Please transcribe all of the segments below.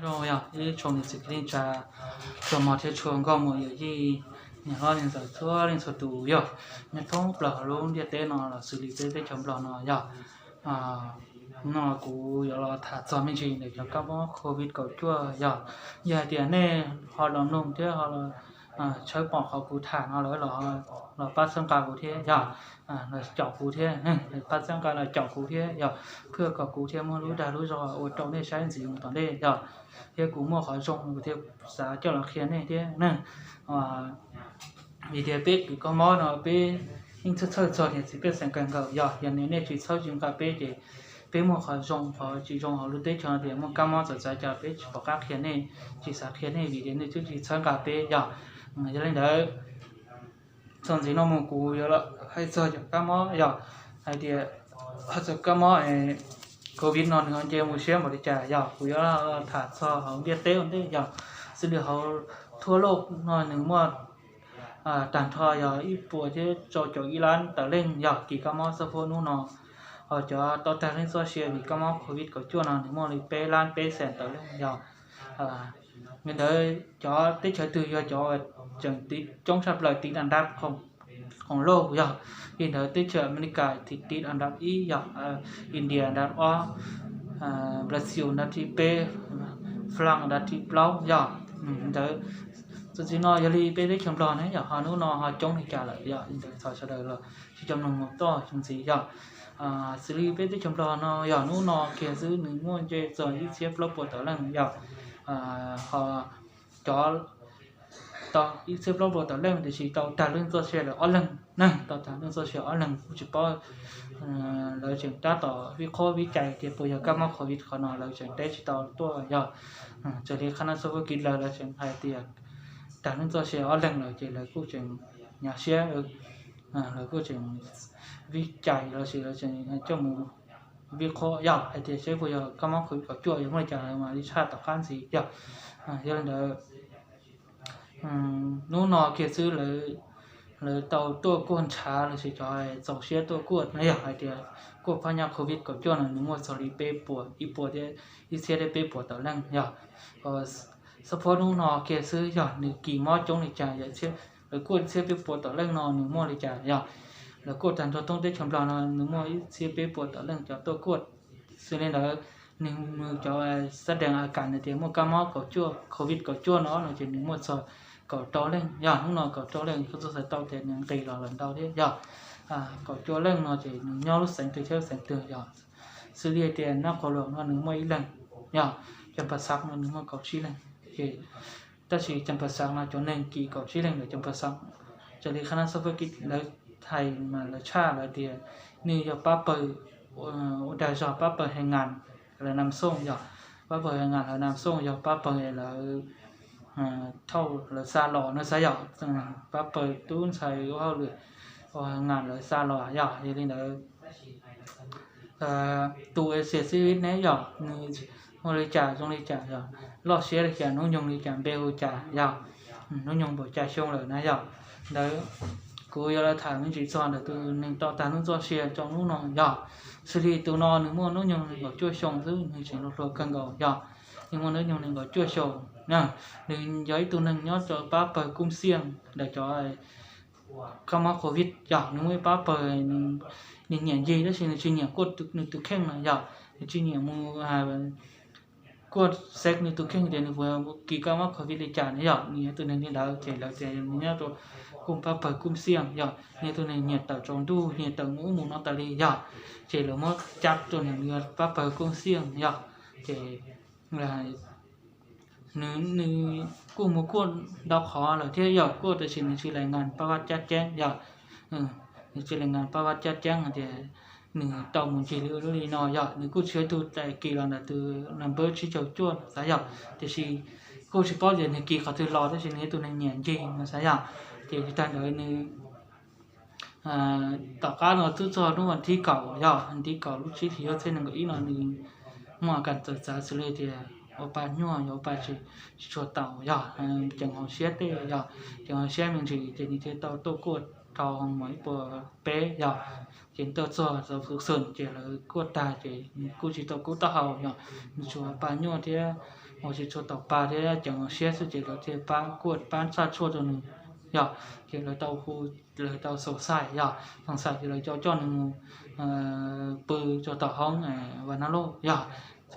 Zoo yog ib tsoom niam txiv kwv tij neej tsa, tsoom mog thiab tshua nkauj muam yawm yij, niam hlob niam ntxawm txhua leej txhua tus yog nyob thoob plaws hauv lub ntiaj teb no los xws li peb teb chaws Nplog no yog. No kuv yuav los tham txog me ntsis ntawm cov kab mob covid kaum cuaj yog. Yog hais tias nej ho los mloog thiab ho los tshawb pom qhov kuv tham no lawm los pab txhawb nqa kuv thiab yog, los caum kuv thiab, pab txhawb nqa los caum kuv thiab yog, thiaj kom kuv thiaj muaj lub dag lub zog ua rau nej saib ntxiv mus tom ntej yog, thiab kuv muaj qhov zoo kuv thiaj xav coj los qhia nej thiab ne. Vim tias peb kws kab mob no peb yeej txhawj txhawj txog niam txiv pej xeem kawg nkaus yog, yog nej tsis txhawb tsis nqa peb ces peb muaj qhov zoo qhov tsis zoo hauv lub teb chaws no tias muaj kab mob txawv txav cas peb tsis pom qab qhia nej, tsis xav qhia nej vim tias nej twb tsis txhawb nqa peb yog. Yog li ntawd, txog ntxiv no mus kuv yuav hais txog cov kab mob yog, hais tias txog kab mob covid no nws ho nce mus siab npaum li cas yog, kuv yuav tham txog hauv ntiaj teb ua ntej yog, xws li hauv thua lauj no nws muaj tag nrho yog ib puas thiab rau caum ib lab tawm leej yog kis kab mob xab phuab hnub no. Ho cov tau tag leej txoj sia vim kab mob covid kaum cuaj no nws muaj li peb lab peb xees tawm leej yog. Li ntawd cov teb chaws twg yog cov tseem tiv coob tshaj plaws tiv dam dab khoom lauj yog, li ntawd teb chaws Amelikas tiv tiv dam dab ib yog, India dab ob, Brazil dab thib peb, France dab thib plaub yog. Ntawd txuas ntxiv no yog li peb teb chaws Nplog ne yog ho hnub no ho coob li cas lawm yog, li ntawd thov sawv daws los sib coj mloog mus toj ntxiv yog. Xws li peb teb chaws Nplog no yog hnub no kiag xwb nws muaj nce txog ib txhiab plaub puas tawm leej yog, ho cov tau ib txhiab plaub puas tawm leej tiam sis tau tag leej txoj sia lawm ob leeg ne, tau tag leej txoj sia ob leeg kuj tsis paub. Lawv tseem tab tom vij qhob vij cai tias puas yog kab mob covid qhov no lawv tseem teb tsis tau tuaj yog. Raws li qhab nab xab fab kiv lawv lawv tseem hais tias tag leej txoj sia ob leeg lawm ces lawv kuj tseem hnyav siab, lawv kuj tseem vij cai los sis lawv tseem coj mus vij qhob yog hais tias seb puas yog kab mob covid kaum cuaj yog muaj li cas lawv mam li tshaj tom qab ntxiv yog. Yog li ntawd hnub no kiag xwb lawv tau tuaj kuaj ntshav los sis cov txaus siab tuaj kuaj no yog hais tias kuaj phab nyaj covid kaum cuaj no nws muaj txog li peb puas, ib puas thiab ib txhiab thiab peb puas tawm leej yog. Xab phuab hnub no kiag xwb yog nws kis mob coob li cas yog, lawv kuaj txhiab peb puas tawm leej no nws muaj li cas yog. Lawv kuaj tag nrho thoob teb chaws Nplog no nws muaj ib txhiab peb puas tawm leej cov tuaj kuaj. Xws li ntawd nws cov xab dees a kas nws tias muaj kab mob kaum cuaj covid kaum cuaj no no ces nws muaj txog kaum rau leej yog, hnub no kaum rau leej kuj txog txhais tau tias nws nqis los lawm ntau thiab yog. Kaum cuaj leej no ces nws nyob lub xeev twg thiab lub xeev twg yog. Xws li hais tias Nab Qhua Luam no nws muaj ib leeg yog, Cam Pas Xav no nws muaj kaum tsib leeg. Ces tab sis Cam Pas Xav no cov neeg kis kaum tsib leeg ntawm Cam Pas Xav, raws li qhab nab xab fab kiv lawv hais mas lawv tshaj lawv tias nws yog pab pawg ua dag zog pab pawg Hee Nkas lawv Nam Xooj yog, pab pawg Hee Nkas lawv Nam Xooj yog pab pawg lawv thauj lawv xa los no xav yog, pab pawg tub ntxhais ua hauj lwm ua Hee Nkas lawv xa los yog. Yog li ntawd tus Asia Civic ne yog nws muaj li cas zoo li cas yog, loj siab li cas, hnub nyoog li cas, npe hu cas yog, hnub nyoog npaum cas xyoo lawm na yog. Ntawd kuv yuav los tham me ntsis txog ntawm tus neeg tau tag hnub txoj sia rau hnub no yog. Xws li tus no nws muaj hnub nyoog nees nkaum cuaj xyoo xwb, nws tseem hluas hluas kawg nkaus yog, nws muaj hnub nyoog nees nkaum cuaj xyoo. Nws yog ib tug neeg nyob rau pab pawg Kub Xiaj ntawm cov kab mob covid yog, nws muaj ib pab pawg nws nyiam ncig tab sis nws tsis nyiam kuaj nws tus kheej no yog, nws tsis nyiam mus kuaj xev nws tus kheej tias nws puas kis kab mob covid li cas na yog. Nws yog tus neeg li ntawd ces lawv tias nws nyob rau kuj pab pawg Kub Xiaj yog, nws yog tus neeg nyiam tawm tsaus ntuj nyiam tawm mus ub mus no tas li yog, ces lawv muab cab rau nws, nws yog pab pawg Kub Xiaj yog, ces nws, nws kuj mus kuaj ntau qhov lawm thiab yog, kuaj tab sis nws tsis lais ngas pab vaj cab ceeb yog, nws tsis lais ngas pab vaj cab ceeb hais tias nws tau mus ncig li ub li no yog, nws kuj tsis yog ib tug txais kis los ntawm tus number tsib caug cuaj xav yog, tiam sis kuj tsis paub tias nws kis qhov twg los tab sis nws yog tus neeg nyiam ncig no xav yog. Ces tag ntawd nws tom qab no twb txog hnub vas thib kaum yog, vas thib kaum lub tsib hlis ob txhiab nees nkaum ib no nws muaj a kas txawm txav xws li tias ua pa nyuaj yog ua pa tsis tshua taus yog, ceev hauv siab tej yog, ceev hauv siab me ntsis ces nws thiaj tau tuaj kuaj rau hoo mos ib puas peb yog. Ces tuaj txog xov xwm ces lawv kuaj tag ces nws kuj tsis tau kub taub hau yog, nws tsuas pa nyuaj thiab ua tsis tshua tau pa thiab ceev siab xwb ces lawv thiaj pab kuj pab txhaj tshuaj rau nws yog, ces lawv tau hu, lawv tau xaus xais yog, xaus xais ces lawv coj coj nws mus pw rau tom hoob Vas Nab Lauj yog,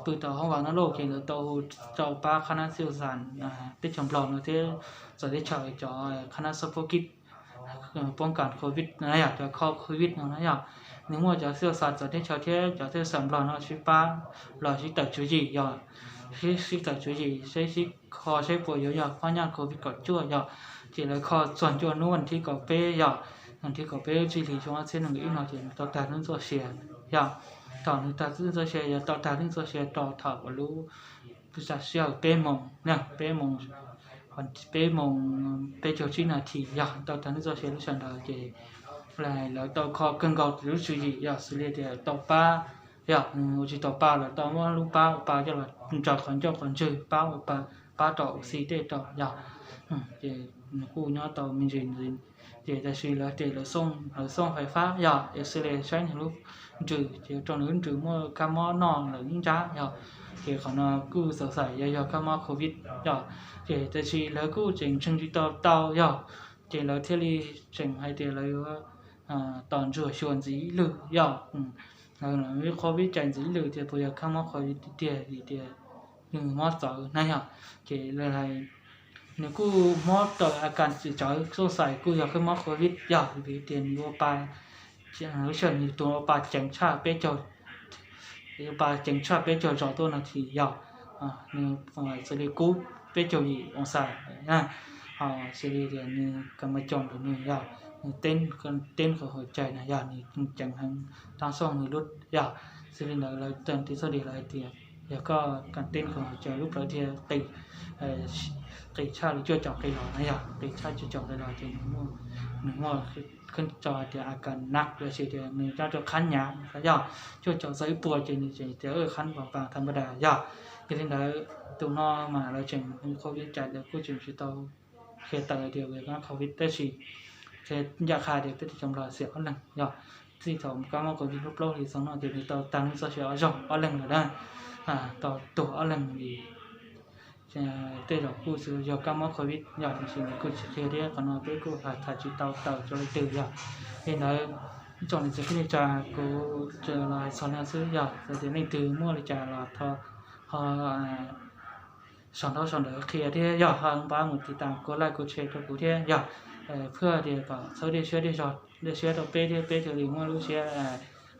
pw tom hoob Vas Nab Lauj ces lawv tau hu rau pab qhab nab xiv xas teb chaws Nplog no thiab txawv teb chaws cov qhab nab xab phob kib poob kas covid no yog cov kho covid no na yog, nws muaj cov xiv xas txawv teb chaws thiab cov xiv xas Nplog no sib pab los sib tawm tswv yim yog, sib tawm tswv yim seb sib kho seb puas yuav yog phab nyaj covid kaum cuaj yog, ces lawv kho txog ncua hnub vas thib kaum peb yog, vas thib kaum peb lub tsib hlis xyoo ob txhiab nees nkaum ib no ces nws tau tag lub txoj sia yog, thaum nws tag lub txoj sia yog tau tag lub txoj sia rau thaum uas lub sij hawm peb moos, peb moos, peb moos peb caug tsib nas this yog tau tag lub txoj sia lub sij hawm ntawd ces lawv tau kho kawg nkaus lub tswv yim yog xws li tias tau pab, yog nws ua tsis tau pa lawv tau muab lub pab ua pa coj los ntsaws qhov ncauj qhov ntswg pab ua pa, pab rau ua xi tej rau yog, ces nws kuj nyob tau me ntsis ntxiv. Ces tam sim lawv tias lawv xooj fais fab yog xws li saib nws lub ntsws ces rau nws lub ntsws muaj kab mob noj lawm ib nrab yog, ces qhov no kuj xaus xais yog yog kab mob covid yog, ces tam sim lawv kuj tseem ntseeg tsis tau tau yog, ces lawv thiaj li tseem hais tias lawv yuav tos ntsuag xyuas ntxiv ib lwm yog, lawv qhov vib cais ntxiv ib lwm tias puas yog kab mob covid tiag tiag vim tias nws mob txawv na yog, ces lawv hais nws kuj mob raws a kas txwm tsawv xaus xais kuj yog kab mob covid yog vim tias nws ua pa, lub sij hawm nws tus ua pa ceev tshaj peb caug, ua pa ceev tshaj peb caug zos tuaj no thiaj yog, nws xws li kub peb caug yim oo xas, ho xws li tias nws ka ma coos ntawm nws yog nws teb qhov hauv cai na yog nws ceev heev, tab xoj nws lub yog, xws li ntawd lawv tis txoj dis lawv hais tias yog koj ka teb qhov hauv cai lub plawv thiaj qis, qis tshaj li cuaj caum qis los na yog qis tshaj cuaj caum qis los ces nws muaj, nws muaj khab tso hais tias a kas nab los sis tias nws nyob rau qhab nyav yog cuaj caum txog ib puas ces nws tseem tias qhab npas pas thas npa das yog. Yog li ntawd tus no mas lawv tseem qhov vib cais lawv kuj tseem tsis tau qhia tawm tias vim kab mob covid tab sis qhia ncaj qha tias peb teb chaws Nplog xiam ob leeg yog, txij thaum kab mob covid lub plaub hlis xyoo no ces nws tau tag lub txoj sia ob zaug ob leeg lawm na, tau tuag ob leeg li. Tej zaum kuj xws yog kab mob covid yog tiam sis nws kuj tsis qhia thiab qhov no peb kuj hais tham tsis tau tawm rau leej twg yog. Li ntawd ib tsoom niam txiv kwv tij neej tsa, kuv tsuas los hais txog li no xwb yog, yog tias leej twg muaj li cas los thov ho sau ntaub sau ntawv qhia thiab yog ho pab mus tiv tas kuv like kuv share rau kuv thiab yog, phwj tias kom txhawb dej siab dej zog, dej siab rau peb thiab peb thiaj li muaj lub siab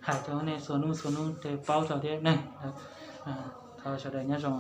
hais rau nej txhua hnub txhua hnub thiaj paub txog thiab ne. Thov sawv daws nyob zoo.